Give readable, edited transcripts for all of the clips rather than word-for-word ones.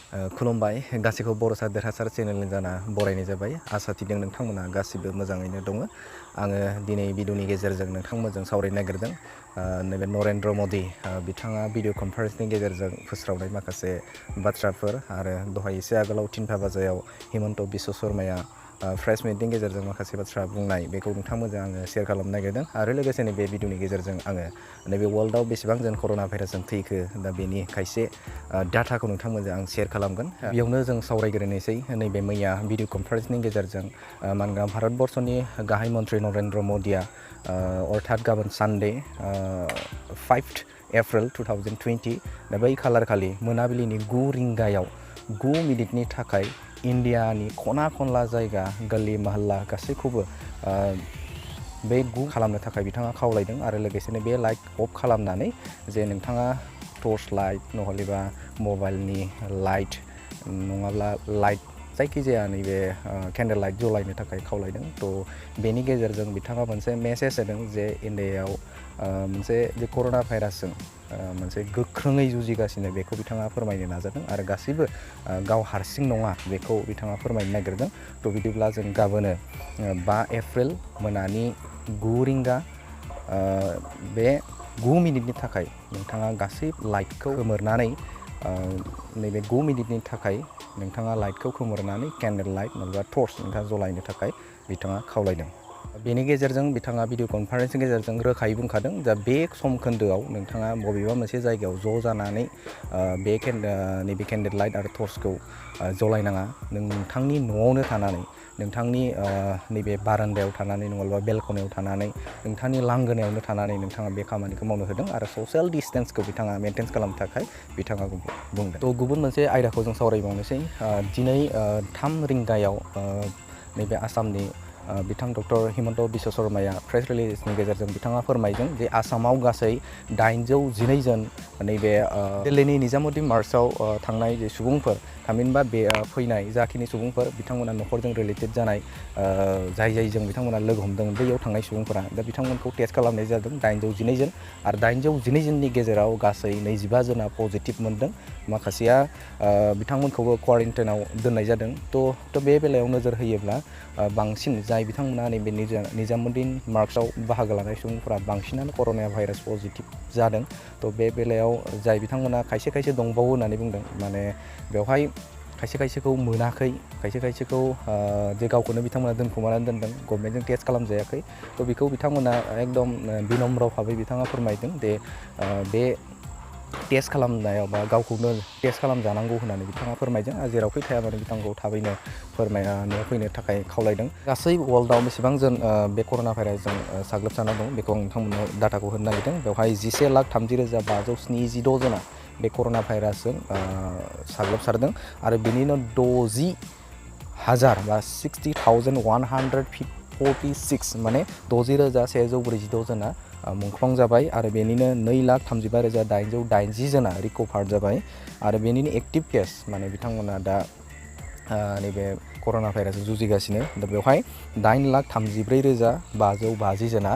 खुलुमबाय गासैखौ बर'सा देरहासार चेनेलनि जाना बरायनाय जाबाय आसा थिदों नोंथांमोना गासिबो मोजाङैनो दङ आङो दिनै भिडिअनि गेजेरजों नोंथांमोनजों सावरायनो नागिरदों नैबे नरेन्द्र मदि बिथाङा भिडिअ कनफारेन्सनि गेजेरजों फोस्रावनाय माखासे बाथ्राफोर आरो दहाय एसे आगोलाव 3टा बाजायाव हिमन्त बिश्व शर्माया प्रेस मिटनि गेजेरजों माखासे बाथ्रा बुंनाय बेखौ नोंथांमोनजों आङो शेयार खालामनो नागिरदों आरो लोगोसे नैबे भिडिअनि गेजेरजों आङो नैबे वर्ल्डआव बेसेबां जों कर'ना भाइरासजों थैखो दा बेनि खायसे डाटाखौ नोंथांमोनजों आं शेयार खालामगोन बेयावनो जों सावरायग्रोनोसै नैबे मैया भिडिअ कनफारेन्सनि गेजेरजों मानोना भारतबर्षनि गाहाय मन्त्रि नरेन्द्र मदिया अर्थात गाबोन सानडे 5 एप्रिल 2020 दा बै खालार खालि मोनाबिलिनि 9 रिंगायाव 9 मिनिटनि थाखाय इन्डियानि खना खनला जायगा गली महल्ला गासैखौबो बे खालामनो थाखाय बिथाङा खावलायदों आरो लोगोसेनो बे लाइट अफ खालामनानै जे नोंथाङा टर्च लाइट नहलेबा मबाइलनि लाइट नङाब्ला लाइट जायखिजाया नैबे केन्डेल लाइट जलायनो थाखाय खावलायदों थ' बेनि गेजेरजों बिथाङा मोनसे मेसेज होदों जे इन्डियायाव मोनसे जे कर'ना भाइरासजों मोनसे गोख्रोङै जुजिगासिनो बेखौ बिथाङा फोरमायनो नाजादों आरो गासैबो गाव हारसिं नङा बेखौ बिथाङा फोरमायनो नागिरदों थ' बिदिब्ला जों गाबोनो 5 एप्रिल मोनानि 9 रिंगा बे 9 मिनिटनि थाखाय नोंथाङा गासै लाइटखौ खोमोरनानै नैबे 9 मिनिटनि थाखाय नोंथाङा लाइटखौ खोमोरनानै केन्डेल लाइट नङाबा टर्च नोंथाङा जलायनो थाखाय बिथाङा खावलायदों बेनि गेजेरजों बिथाङा भिडिअ कनफारेन्सनि गेजेरजों रोखायै बुंखादों दा बे सम खोन्दोआव नोंथाङा बबेबा मोनसे जायगायाव ज' जानानै बे नैबे केन्डेल लाइट आरो टर्चखौ जलायनाङा नोंथांनि न'आवनो थानानै नोंथांनि नैबे बारान्दायाव थानानै नङाब्ला बेलकनियाव थानानै नोंथांनि लांगोनायावनो थानानै नोंथाङा बे खामानिखौ मावनो होदों आरो ससियेल डिस्टेन्सखौ बिथाङा मेनटेन खालामनो थाखाय बिथाङा बुंदों थ' गुबुन मोनसे आयदाखौ जों सावरायबावनोसै दिनै 3 रिंगायाव नैबे आसामनि बिथां डक्टर हिमन्त बिश्व शर्माया प्रेस रिलिजनि गेजेरजों बिथाङा फोरमायदों जे आसामाव गासै 812 जन नैबे दिल्लीनि निजामुद्दिन मार्चआव थांनाय जे सुबुंफोर थामहिनबा बे फैनाय जाखिनि सुबुंफोर बिथांमोना न'खरजों रिलेटेड जानाय जायजों बिथांमोना लोगो हमदों बैयाव थांनाय सुबुंफोरा दा बिथांमोनखौ टेस्ट खालामनाय जादों 812 जन आरो 812 जननि गेजेराव गासै 25 जना पजिटिभ मोनदों माखासेया बिथांमोनखौबो क्वारेन्टाइनाव दोननाय जादों थ' बे बेलायाव नोजोर होयोब्ला बांसिन जाय बिथांमोना नैबे निजामुद्दिन मार्चआव बाहागो लानाय सुबुंफोरा बांसिनानो कर'ना भाइरास पजिटिभ जादों थ' बे बेलायाव जाय बिथांमोना खायसे दंबावो होननानै बुंदों माने बेवहाय खायसेखौ मोनाखै खायसेखौ जे गावखौनो बिथांमोना दोनखुमानानै दोनदों गभर्नमेन्टजों टेस्ट खालामजायाखै थ' बेखौ बिथांमोना एकदम बिनम्र भाबै बिथाङा फोरमायदों जे बे टेस्ट खालामनायाव बा गावखौनो टेस्ट खालामजानांगौ होननानै बिथाङा फोरमायदों आरो जेरावखि थाया मानो बिथांखौ थाबैनो न'आव फैनो थाखाय खावलायदों गासै वर्ल्डआव बेसेबां जों बे कर'ना भाइरासजों साग्लोबजाना दं बेखौ आं नोंथांमोननो डाटाखौ होनो नागिरदों बेवहाय 11,30,597 जना बे कर'ना भाइरासजों साग्लोबसारदों आरो बेनिनो 60,000 बा 60,146 माने 60,142 जना मुंख्लं जाबाय आरो बेनिनो 2,35,880 जना रिकभार जाबाय आरो बेनिनो एक्टिभ केस माने बिथांमोना दा नैबे कर'ना भाइरासजों जुजिगासिनो दा बेवहाय 8,34,550 जना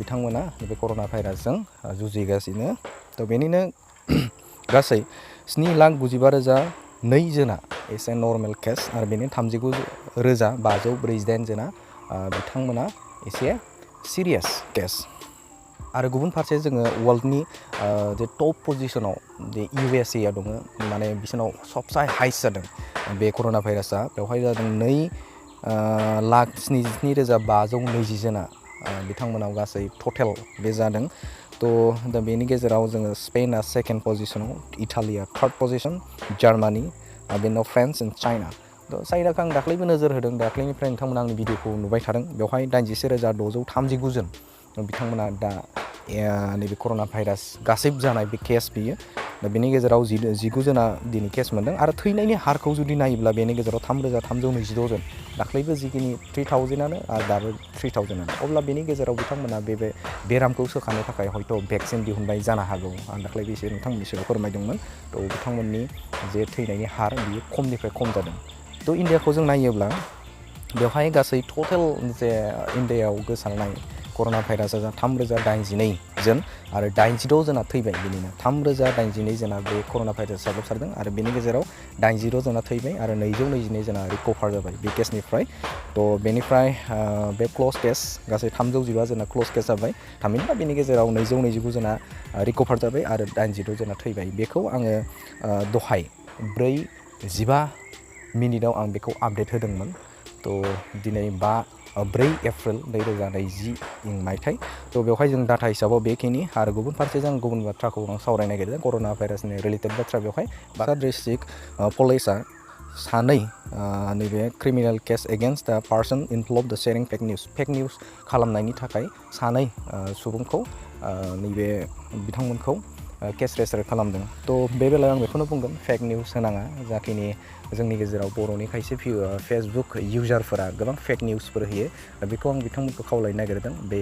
बिथांमोना बे कर'ना भाइरासजों जुजिगासिनो थ' बेनिनो गासै 7,95,002 जना एसे नर्मेल केस आरो बेनि 39,548 जना बिथांमोना एसे सिरियास केस आरो गुबुन फारसे जोङो वर्ल्डनि जे टप पजिशनाव जे USA दङ माने बिसोरनाव सबसे हाइस्ट जादों बे कर'ना भाइरासआ बेवहाय जादों 2,77,520 जना बिथांमोनाव गासै टटेल बे जादों थ' दा बेनि गेजेराव जोङो स्पेनआ सेकेन्ड पजिशनाव इटालिया थार्ड पजिशन जार्मानि बेनि उनाव फ्रान्स एन्ड चाइना थ' चाइनाखौ आं दाख्लैबो नोजोर होदों दाख्लैनिफ्राय नोंथांमोना आंनि भिडिअखौ नुबाय थादों बेवहाय 81,639 जन बिथांमोना दा नैबे कर'ना भाइरास गासैबो जानाय बे केस बियो दा बेनि गेजेराव 19 जना दिनै केस मोन्दों आरो थैनायनि हारखौ जुदि नायोब्ला बेनि गेजेराव 3,326 जन दाख्लैबो जिखिनि 3,000आनो आरो दाबो 3,000आनो अब्ला बेनि गेजेराव बिथांमोना बे बेरामखौ सोखानो थाखाय हयथ' भेक्सिन दिहुनबाय जानो हागौ आं दाख्लै एसे नोंथांमोननि सिगाङाव फोरमायदोंमोन थ' बिथांमोननि जे थैनायनि हार बियो खमनिफ्राय खम जादों थ' इन्डियाखौ जों नायोब्ला बेवहाय गासै टटेल जे इन्डियायाव गोसारनाय कर'ना भाइरासआ 3,082 जन आरो 86 जना थैबाय बिनिनो 3082 जना बे कर'ना भाइरास साग्लोबसारदों आरो बेनि गेजेराव 86 जना थैबाय आरो 222 जना रिकभार जाबाय बे केसनिफ्राय थ' बेनिफ्राय बे क्ल'ज केस गासै 315 जना क्ल'ज केस जाबाय थामहिनबा बेनि गेजेराव 229 जना रिकभार जाबाय आरो 86 जना थैबाय बेखौ आङो दहाय 4:15 मिनिटाव आं बेखौ आपडेट होदोंमोन थ' दिनै 4 एप्रिल 2020 मायथाइ थ' बेवहाय जों डाटा हिसाबाव बेखिनि आरो गुबुन फारसेजों गुबुन बाथ्राखौ आं सावरायनो नागिरदों कर'ना भाइरासनि रिलेटेड बाथ्रा बेवहाय बाक्सा डिस्ट्रिक्ट पुलिसआ सानै नैबे क्रिमिनेल केस एगेन्स्ट द पार्सन इनभल्भ द शेयारिं फेक निउस खालामनायनि थाखाय सानै सुबुंखौ नैबे बिथांमोनखौ केस रेजिस्टार खालामदों थ' बे बेलायाव आं बेखौनो बुंगोन फेक निउस होनाङा जाखिनि जोंनि गेजेराव बर'नि खायसे फेसबुक इउजारफोरा गोबां फेक निउसफोर होयो दा बेखौ आं बिथांमोनखौ खावलायनो नागिरदों बे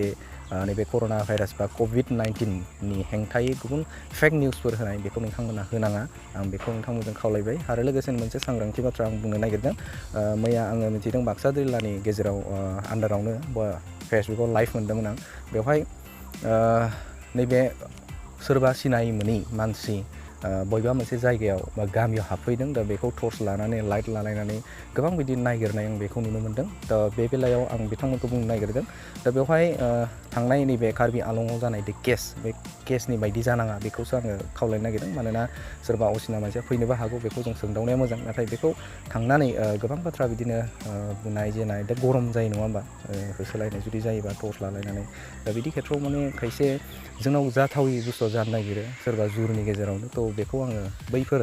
नैबे कर'ना भाइरास बा COVID-19नि हेंथायै गुबुन फेक निउसफोर होनाय बेखौ नोंथांमोना होनाङा आं बेखौ नोंथांमोनजों खावलायबाय आरो लोगोसेनो मोनसे सांग्रांथि बाथ्रा आं बुंनो नागिरदों मैया आङो मिथिदों बाक्सा जिल्लानि गेजेराव आन्दारावनो फेसबुकाव लाइभ मोनदोंमोन आं बेवहाय नैबे सोरबा सिनायै मोनै मानसि बबेबा मोनसे जायगायाव बा गामियाव हाबफैदों दा बेखौ टर्च लानानै लाइट लालायनानै गोबां बिदि नागिरनाय आं बेखौ नुनो मोन्दों दा बे बेलायाव आं बिथांमोनखौ बुंनो नागिरदों दा बेवहाय थांनाय नैबे कार्बि आलंआव जानाय केस बे केसनि बायदि जानाङा बेखौसो आङो खावलायनो नागिरदों मानोना सोरबा असिना मानसिया फैनोबो हागौ बेखौ जों सोंदावनाया मोजां नाथाय बेखौ थांनानै गोबां बाथ्रा बिदिनो बुनाय जेनाय दा गरम जायो नङा होमबा होसोलायनाय जुदि जायोबा टर्च लालायनानै दा बिदि खेथ्रआव माने खायसे जोंनाव जाथावि बुस्थुआ जानो नागिरो सोरबा जुरनि गेजेरावनो थ' बेखौ आङो बैफोर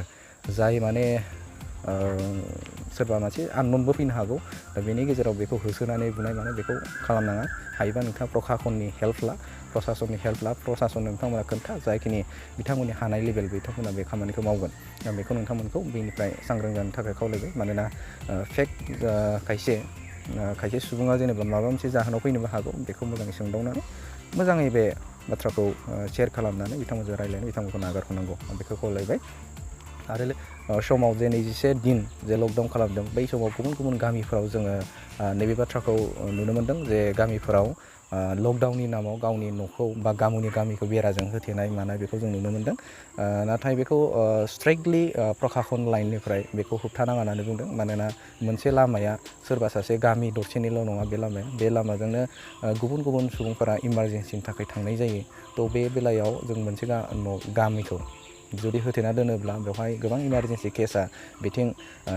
जाय माने सोरबा मोनसे आनननबो फैनो हागौ दा बेनि गेजेराव बेखौ होसोनानै बुनाय माने बेखौ खालामनाङा हायोबा नोंथाङा प्रशासननि हेल्प ला प्रशासन नोंथांमोना खोन्था जायखिनि बिथांमोननि हानाय लेभेल बिथांमोना बे खामानिखौ मावगोन दा बेखौ नोंथांमोनखौ बेनिफ्राय सांग्रां जानो थाखाय खावलायबाय मानोना फेक खायसे सुबुङा जेनेबा माबा मोनसे जाहोनाव फैनोबो हागौ बेखौ मोजाङै सोंदावनानै मोजाङै बे बाथ्राखौ शेयार खालामनानै बिथांमोनजों रायज्लायनो बिथांमोनखौ नागारहरनांगौ आं बेखौ खावलायबाय आरो समाव जे 21 दिन जे लकडाउन खालामदों बै समाव गुबुन गुबुन गामिफोराव जोङो नैबे बाथ्राखौ नुनो मोन्दों जे गामिफोराव लकडाउननि नामाव गावनि न'खौ बा गामिखौ बेराजों होथेनाय मानाय बेखौ जों नुनो मोन्दों नाथाय बेखौ स्ट्रिक्टलि प्रशासन लाइननिफ्राय बेखौ होबथानाङा होननानै बुंदों मानोना मोनसे लामाया सोरबा सासे गामि दरसेनिल' नङा बे लामाजोंनो गुबुन गुबुन सुबुंफोरा इमारजेन्सिनि थाखाय थांनाय जायो थ' बे बेलायाव जों मोनसे गामिखौ जुदि होथेना दोनोब्ला बेवहाय गोबां इमारजेन्सि केसा बिथिं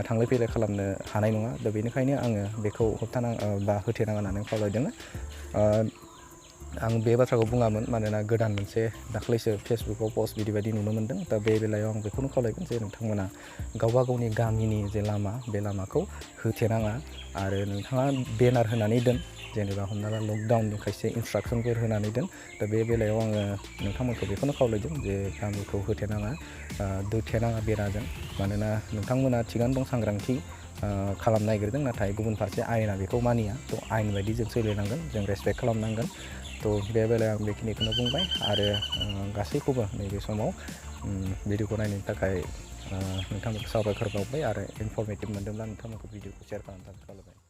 थांलाय फैलाय खालामनो हानाय नङा दा बेनिखायनो आङो बेखौ होथेनाङा होननानै खावलायदों आं बे बाथ्राखौ बुङामोन मानोना गोदान मोनसे दाख्लैसो फेसबुकाव पस्ट बिदि बायदि नुनो मोन्दों दा बे बेलायाव आं बेखौनो खावलायगोन जे नोंथांमोना गावबा गावनि गामिनि जे लामा बे लामाखौ होथेनाङा आरो नोंथाङा बेनार होनानै दोन जेनेबा हमना ला लकडाउननि खायसे इन्सट्राक्सनफोर होनानै दोन दा बे बेलायाव आङो नोंथांमोनखौ बेखौनो खावलायदों जे गामिखौ दोथेनाङा बेराजों मानोना नोंथांमोना थिगानो दं सांग्रांथि खालामनो नागिरदों नाथाय गुबुन फारसे आयेना बेखौ मानिया थ' आयेन बायदि जों सोलिनांगोन जों रेसपेक्ट खालामनांगोन थ' बे बेलायाव आं बेखिनिखौनो बुंबाय आरो गासैखौबो नैबे समाव भिडिअखौ नायनायनि थाखाय नोंथांमोनखौ साबायखर बावबाय आरो इनफरमेटिभ मोनदोंब्ला नोंथांमोनखौ भिडिअखौ शेयार खालामनो थाखाय खावलायबाय